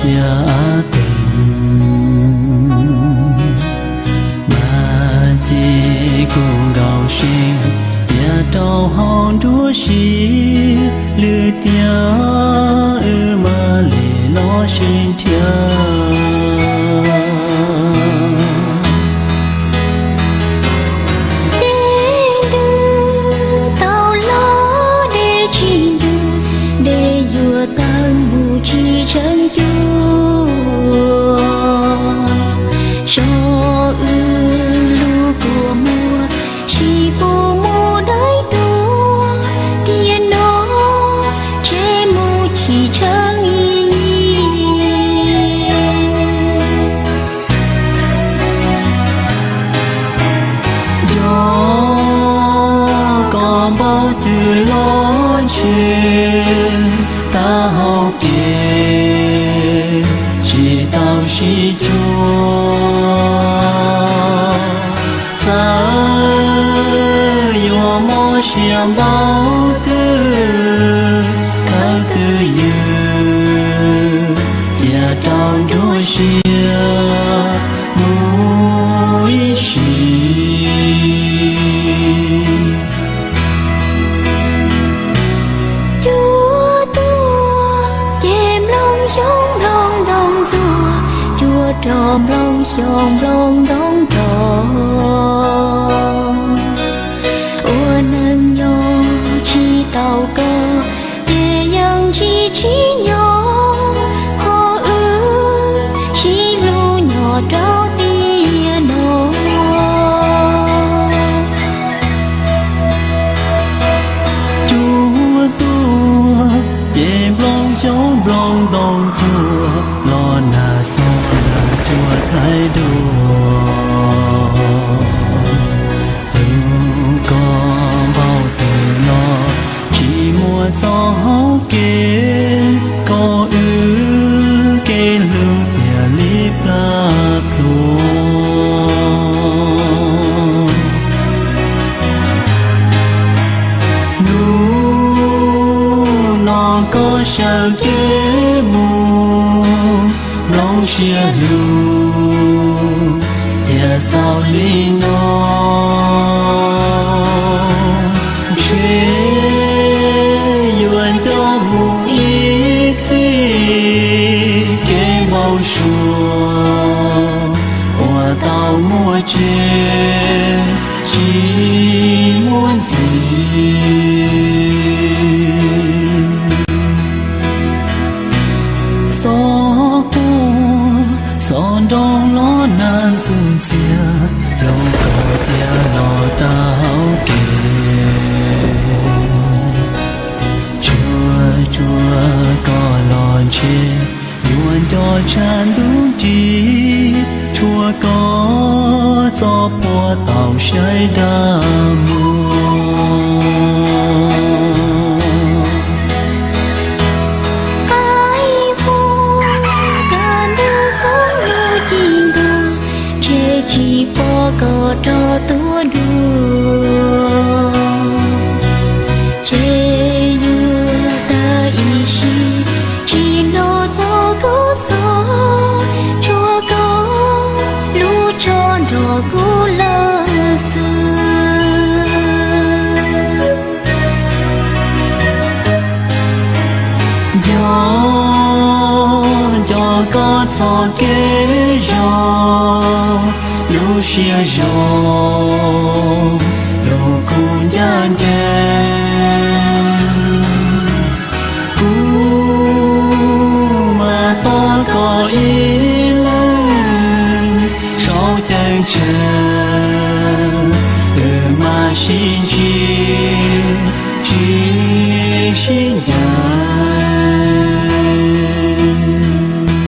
tsiaj teeg, mas ces kuj nkaus seeb cia rau hauv nruab siab, lwm tiam wb mam li los sib nrhiav. Dej ntws tau los dej tsis ntws, dej yuav tawg mus tsis tshee cuag. Zov wb lub kua muag tsis pub mus dawb tuag, tiam no tsev mus tsis tshee ib yig. Nco koj npaum twg los ntshe tag hauv kev, tsis tau sib cuag. Txawm yuav mob siab npaum twg, khawv twg ywm, cia rau nruab siab mus ib sim. Cuag tuag ces nplooj xyoob nplooj ntoo ntxuag, cuag rau nplooj xyoob nplooj ntoo nrog. Ua neej nyob tsis tau koj, ces yeej tsis tsim nyog qhov wb sib hlub nyob rau tiam no. Cuag tuag ces nplooj xyoob nplooj ntoo ntxuag, los nag xob nag cua thaij dua. Hlub koj npaum twg los tsis muaj txoj hauv kev, koj wb kev hlub thiaj li plab plhuav. Hnub no koj sawv kev mus, nplooj siab hlub thiaj xaus li no. Ntshe yuav nco mus ib txhis, kev npau suav uas tau muaj tsev tsis muaj ntxiv. Xob quaj xob nroo los nag ntxuj ntxiag, hlub koj thiaj los tag hauv kev. Tsuag tsuag koj los ntshe yuav nco tshaj ntuj nrig, tshuav koj txoj phuaj tau saib dag muag. Qaib qua kaj ntug txhob hlub ci ntuag, ntshe tsis pom koj rov tuaj dua. Ntshe yuav tag ib sim tsis hnov txoj koob xob, tshuav koj lub tsho nrog kuv lawm xwb. Nco nco koj txoj kev zog, lub siab zog hlub kuv ncaj ncees. Kuv mas tos koj ib leeg saum ceeb tsheej, wb mam sib